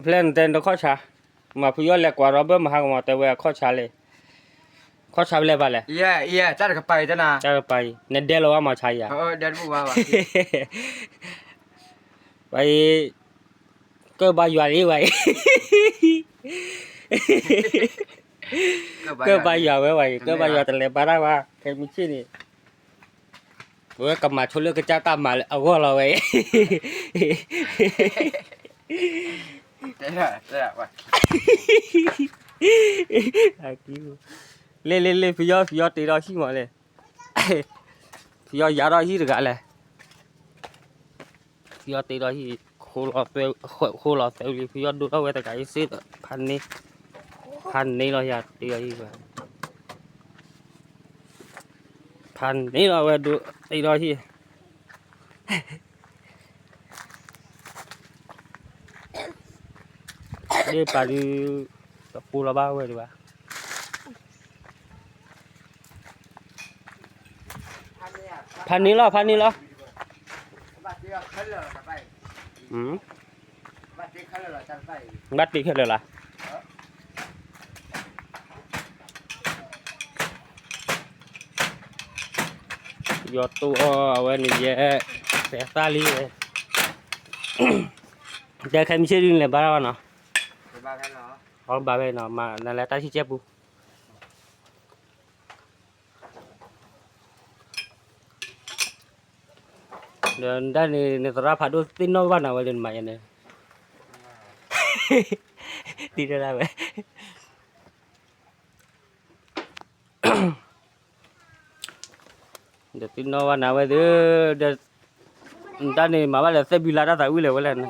ဖဲလဲၣ်နတဲနတခီၣ်ဆါ, မၤဖုယီၢ်လဲၤကွၢ်ရီဘၢၣ်မဟါကမီၤ တဲဝဲအခီၣ်ဆါလဲၣ်, ခီၣ်ဆါဖဲလဲၣ်ဘၣ်လဲၣ်, တၢ်တကပၤအံၤ, နဒဲလီၤဝဲမၤဆါယၤ, ဝဲအံၤ, ကၢၢ်ဘါယွၤလံဝဲအံၤ, ကၢၢ်ဘါယွၤဝဲဝဲအံၤ, ကၢၢ်ဘါယွၤတလဲၤဘါတၢ်ဘၣ် ခဲမုၢ်ဆ့ၣ်န့ၣ် ပဝဲကမၤဆိလၢကစၢ်တၢ်မၤအဂီၢ်လီၤဝဲအံၤ, လ့လ့လ့ ဖုယီၢ် ဖုယီၢ်တ့ထီၣ်ဟံၣ်မးလဲၣ်, ဖုယီၢ်ယါထီၣ်ဟံၣ်တဂၤလဲၣ်, ဖုယီၢ်တ့ထီၣ်ဟံၣ်, ဃိလီၤသၢဝံၤလံ ဖုယီၢ်ဒိၣ်ထီၣ်ဝဲတဂၤအံၤစ့ၢ်, ဖးန့ၢ်, ဖးန့ၢ်လီၤယၤတ့ထီၣ်ဟံၣ်ဝဲ, ဖးန့ၢ်လီၤဝဲဒိၣ်တ့ထီၣ်ဟံၣ် ဒ်ပာ်ဒုး, တပူလီၤဘၣ်ဝဲဒံးဘၣ်, ဖးန့ၢ်လီၤ ဖးန့ၢ်လီၤ, ဘၣ်တ့ခဲလၢာ်လီၤ, ယီၤတိၢ်အီၣ်အဝဲန့ၣ်ယဲ, ပဲာ်သၣ်လံဝဲ, တဲခဲမုၢ်ဆ့ၣ်ဒုန့ၣ်လဲၤဘါဘၣ်နီၤ, အဘၣ်ဝဲနီၤ မၤနလဲၤတၢ်ဆံၣ်ကဲပူၤ ဒီးဒၣ်န့ၣ် နသရၣ်ဖးဒိၣ်သ့ၣ်နီၣ်ဘၣ်နၤဝဲဒီးနမၤယဲန့ၣ်, တံၤတဒၣ်ဝဲ, ဒီးသ့ၣ်နီၣ်ဘၣ်နၤဝဲသ့ၣ်, ဒီး, နတၢ်န့ၣ်မၤဘၣ်ဒီးသဲဘံလါတၢ်သးဝံၣ်လဲၣ်ဝဲလဲၣ်န့ၣ်, လၢ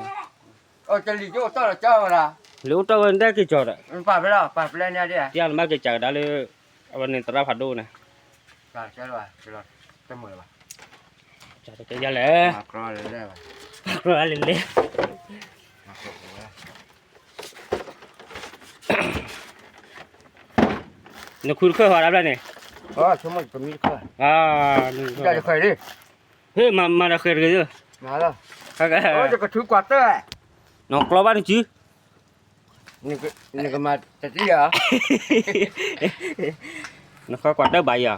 အိၣ်တီၢ်ဝဲနတၢ်က့ၤကီၤဒီး, ပျၢ်နမၤက့ၤကးကဒါလၢ, အဝဲန့ၣ်သရၣ်ဖးဒိၣ်န့ၣ်, ကဲလဲၣ်, ကြၢးလဲၣ်လဲၣ်, နခူတခၢၣ်ဟီဒၣ်ဖျၢၣ်န့ၣ်, ဟ့ၣ်မၤမၤဒီးဃဲၤတဂ့ၤ, ကထုကွၢ်တၢၢ်, နီၢ်ကျီဘၣ်နစု နကမၤတသံဧါ, နဃၢကွၢ်တၢၢ်ဘၣ်ယၤ,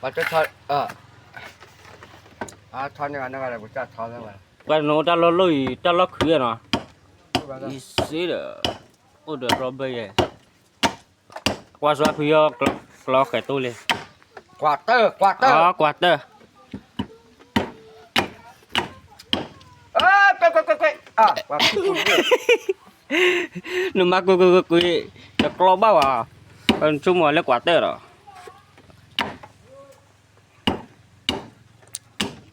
ပှၤနအိၣ်တၢ်လီၢ်လီၢ်အံၤ တၢ်လီၢ်ခုဧါနီၤ, အံၤစ့ဒီး, အိၣ်ဒီးကျီဘၢယဲ, ကွၢ်စှၤဖုယီၢ်ကျီဃဲၤတိၢ်လံ, ကွၢ်တၢၢ်, ကွၢ်တၢၢ်, ကွၢ်တၢၢ် နမၤကွ့ၢ်ကွ့ၢ်ကွ့ၢ်ကွ့ၢ်, တကျီဘၣ်ဝဲ, နဆိကမိၣ်လၢကွၢ်တၢၢ်ဒီး,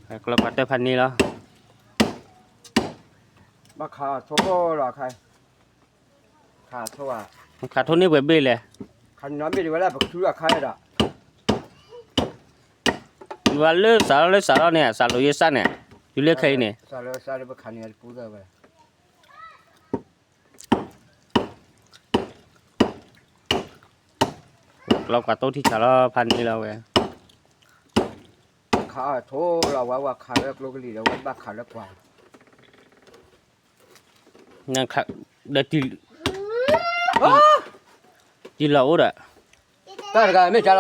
ကျီကွၢ်တၢၢ်ဖးန့ၢ်လီၤ, ဘၣ်ခးထိၣ်လီၤခါ, ခးထိၣ်, ခးထိၣ်န့ၢ်ပှဲၤဘ့ၣ်လဲၣ်, ခးန့ၢ်ဘ့ၣ်ဒံးဝဲလၢပကထုအခါဒီး ဝဲလၢစးလီၤလၢစးလီၤန့ၣ် စးလိာ်ယဲစၢ်န့ၣ်, ယူၤလၢခဲအံၤန့ၣ်, ကျီကွၢ်တိၢ်ထံဆးလီၤ ဖးန့ၢ်လီၤဝဲ, ခးထိၣ်လီၤဝဲ ဝဲခးလၢကျိကလံၤဒီး ဝဲဘၣ်ခးလၢကွၢ် ဒီး, တံၤလီၤအိၣ်ဒီး, တၢ်တဂၤမ့ၢ်ကၢလီၤ,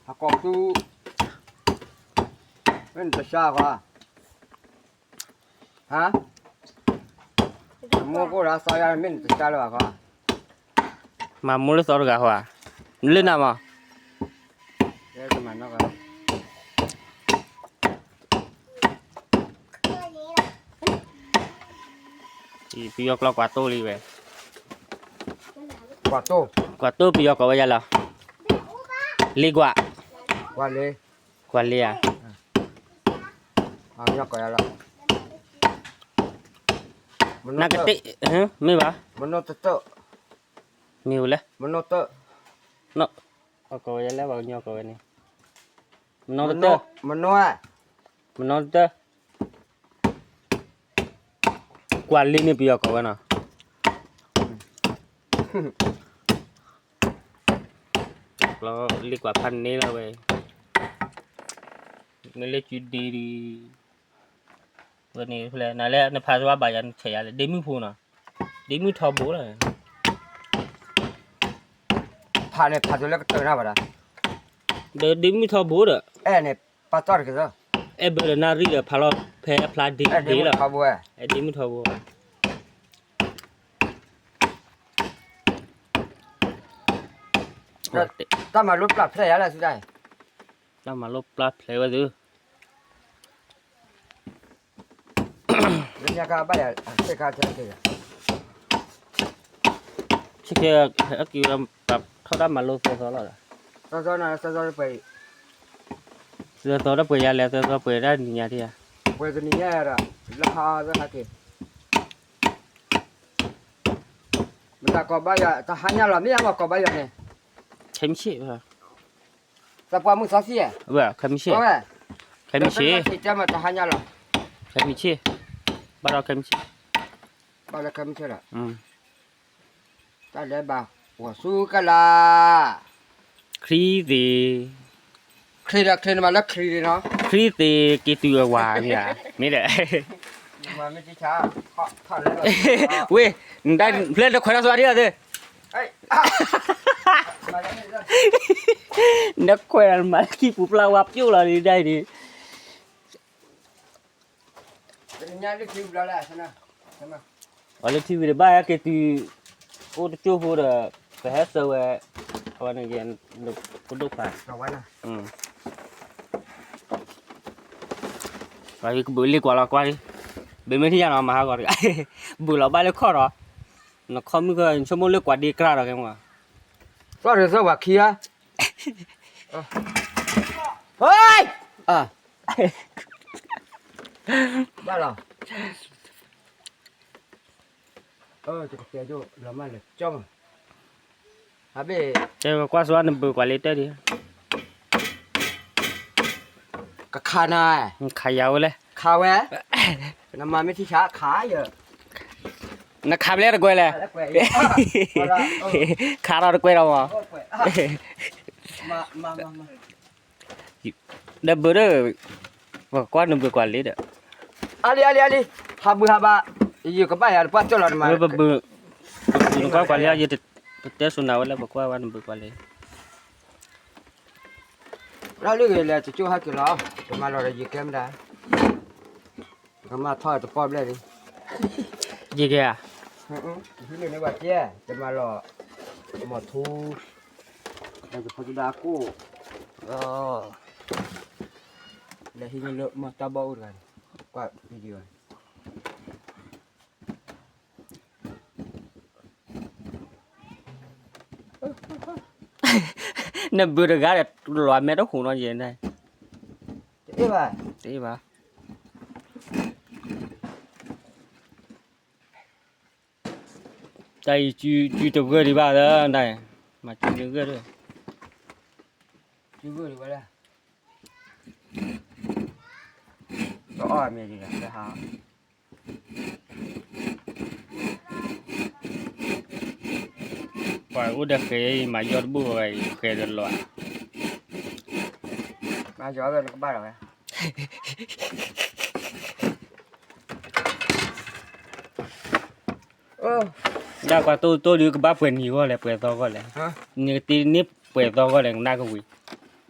ဟးကိးသူ, မ့ၢ်နတဆါဃီ, ဟါ, မိၢ်ကိၢ်ဒီးသီယါ မ့ၢ်နတဆါလၢၤဘၣ်ဃီ, မၤမိၢ်လၢသီတဂၤဃီ, လၢနၤမး ပယီၤကျိာ်ကွၢ်တိၢ်လံဝဲ, ကွၢ်တိၢ်ပယီၤကိးဝဲယၤလီၤ, လ့ကွၢ်, ကွၢ်လ့ဧါ, နကတ့ၢ်, မ့ၢ်ဘၣ်, မ့ၢ်ဝဲလဲၣ်, ကိးဝဲယၤလၢပှၤကညီကိးဝဲန့ၣ်, မနီတတၢၢ်, မနီတတၢၢ်, ကွၢ်လ့န့ၣ်ပယီၤကိးဝဲနီၤ, လ့ကွၢ်ဖးန့ၢ်လီၤဝဲ, မ့ၢ်လၢစုဒ့ဒံး ဝဲန့ၣ်ဖဲလဲၣ် နလဲၣ် နဖးစဝါဘၣ်ယၤ နဆဲးယၤလဲၣ် ဒ့မုၣ်ဖိနီၤ, ဒ့မုၣ်ထီဘိလီၤ, ဖးန့ၣ် ဖးသိးလၢကတၢၢ်နၢ်ဘၣ်ဒီး, ဒီးဒ့မုၣ်ထီဘိဒီး, အဲၣ်န့ၣ် ပာ်တီၢ်တက့ၢ်, အဲၣ်ဘၢဒီးနၣ်ရံၣ်ဒီးဖးလီၤ ဖဲအဖျါဒ့ဒ့လီၤ, အဲၣ်ဒ့မုၣ်ထီဘိ တၢ်မၤလိပျၢ်ဖျဲးယၤလဲၣ်သုတၢ်, တၢ်မၤလိပျၢ်ဖျဲးဝဲသု, လၢညါခါဘၣ်ယၤ, ဆ့ကၤ, ဆ့ကၤ, ထီၣ်တၢ်မၤလိသီသီလီၤ, သီသီတပှဲၤယၤလဲၣ်, သီသီပှဲၤတၢ်နံၤညါထံဧါ, ပှဲၤတနံၤညါဒီး, လၢဟါသီဟါက့ၤ, မတၤကိးဘၣ်ယၤ တဟါညါလီၤ မ့ၢ်ယါမၤကိးဘၣ်ယၤန့ၣ်, ခဲမုၢ်ဆ့ၣ်, သးပှၢ်မုၢ်သီသံၣ်, ခဲမုၢ်ဆ့ၣ်, ခဲမုၢ်ဆ့ၣ်, တဟါညါလီၤ, ခဲမုၢ်ဆ့ၣ်, ဘၣ်ဒီးခဲမုၢ်ဆ့ၣ်, ဘၣ်လၢခဲမုၢ်ဆ့ၣ်ဒီး, တၢ်လဲၤဘၣ်, ဝီၤဆူကလၤ, ခရံာ်သ့ၣ်, ခရံာ်ဒီးခရံာ်န့ၣ်မးလၢခရံာ်န့ၣ်နီၤ, ခရံာ်သ့ၣ်က့ၤတုၤအဝၤမ့ၢ်ဧါ, မ့ၢ်ဒီး, ဝ့ၢ်, နဖျဲၣ်တခွဲးတၢ်သွါဒံးလီၤသ့ၣ်, နခွဲးမၤလၢခံပူၤပျၢ်ဝါပျိၣ်လီၤဒ်ဒၣ်အံၤဒ် ပှၤလၢထံဝံၤတဘၣ်ဟဲက့ၤတုၤ, အိၣ်တကၠိၢ်ဖိဒီး, ပဟဲစၢၤဝဲ, အဝဲန့ၣ်, ပဒိၣ်ခွါ, ပှၤကဘုးလ့ကွၢ်လီၤကွၢ်လံ, ဘၣ်မ့ၢ်ထံၣ်ညါနီၤ မၤဟးဂီၤတဂၤ, ဘုးလီၤဘၣ်လၢခီၣ်ဒီး, နခီမုၢ်ခီ နဆိကမိၣ်လၢကွၢ်ဒ့ကြၢ်ဒီးကဲမး, သီၣ်ရ့သီၣ်ဝၤခံဂၤ ဟဲ, ဘၣ်လီၤ, လီၤမၢ်လၢကၠီမး, တဲကွၢ်စ့ၢ်နဘုးကွၢ်လ့တၢ်ဒံး, ကခးနၤ, ခးယၤဝဲလဲၣ်, ခးဝဲ, နမၤမ့ၢ်ထံဆးခးယၤ, နခးပလဲတကွဲလဲၣ်, ခးထီၣ်တကွဲဒီးမး နဘုးဒီး, ပကွၢ်နဘုးကွၢ်လ့ဒီး, အါလံ အါလံ အါလံ, ဟးဘုးဟးဘါ, ယကဘၣ်ယၤတပှၢ်ကၠီၣ်လီၤတမး, ပဘုး, ပဘုးနကွၢ်ကွၢ်လ့ ယတဲဆိနၤဝဲလၢပကွၢ်ဝဲနဘုးကွၢ်လ့, လၢလၢဂ့ၤလဲၤတကၠိၢ်ဟဲက့ၤလီၤ, တမၤလီၤဒီးယကဲမတၤ ကမၣ်ထီၣ်တပီၢ်ဘျဲၣ်လံ, ယကဲဧါ, ဟံးန့ၢ်န့ၢ်ဝဲကဲ, တမၤလီၤ, မီၤထူ, လၢကဖိကဒါကိၣ်, လဲၤဟံးန့ၢ်လၢမီၢ်တၢ်ဘီၣ်အိၣ်တဂၤန့ၣ်, ကွၢ်, နဘုးတဂၤဒီး လီၤမဲတဟူးနီၤယဲၢ်န့ၣ်, တအ့ၣ်ဘၣ်, တအ့ၣ်ဘၣ်, တၢ်အံၤစုတဂၢၢ်ဒံးဘၣ်သၢ, မၤစုန့ၢ်ဂၢၢ်ဒီး, စုဂၢၢ်ဒံးဘၣ်လၢ, တအီၣ်မ့ၢ်ဒံးလီၤ, ပှၤအိၣ်ဒီးဃဲၤအံၤ မၤယီၢ်တဘိၣ်ဝဲအံၤ ဃဲၤဒီးလီၤ, မၤယီၢ်ဒီးနကဘၣ်လီၤဝဲ, ဒၣ်ကွၢ်တိၢ်တိၢ်ဒုးကဘၣ်ပှဲၤနံၤဂီၢ်လဲၣ် ပှဲၤသီဂီၢ်လဲၣ်, နကတ့န့ၢ်ပှဲၤသီဂီၢ်လဲၣ် နကနၣ်ကဝံၤ,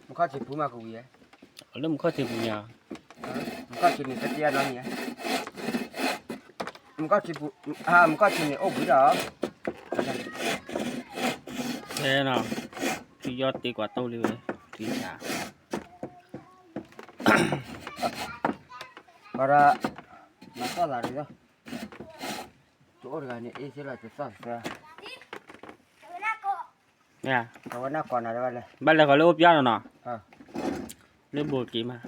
မုၢ်ခီၣ်ထံးပူၤမးကဝံၤ, လၢမုၢ်ခီၣ်ထံးပူၤညါ, မုၢ်ခီၣ်ထံးန့ၣ် တတ့အနီၢ်န့ၣ်, မုၢ်ခီၣ်ထံးပူၤ, မုၢ်ခီၣ်ထံးန့ၣ်အိၣ်ဘှံးဒီး, ဖဲနီၤ, ထံယီၢ်တ့ကွၢ်တိၢ်လံဝဲ, ထံဆါ ဘၣ်ဒီး, မၤသီၣ်သးဒ်သိး, တအိၣ်တဂၤန့ၣ် အ့ၣ်စ့လီၤတသီၣ်သၢ, အဝဲနၢ်ကိးနၤတဘၣ်လဲၣ်, ဘၣ်လဲၤဃီၤလၢအိၣ်ပျီနီၤနီၤ, လၢဘိးက့ၤမး,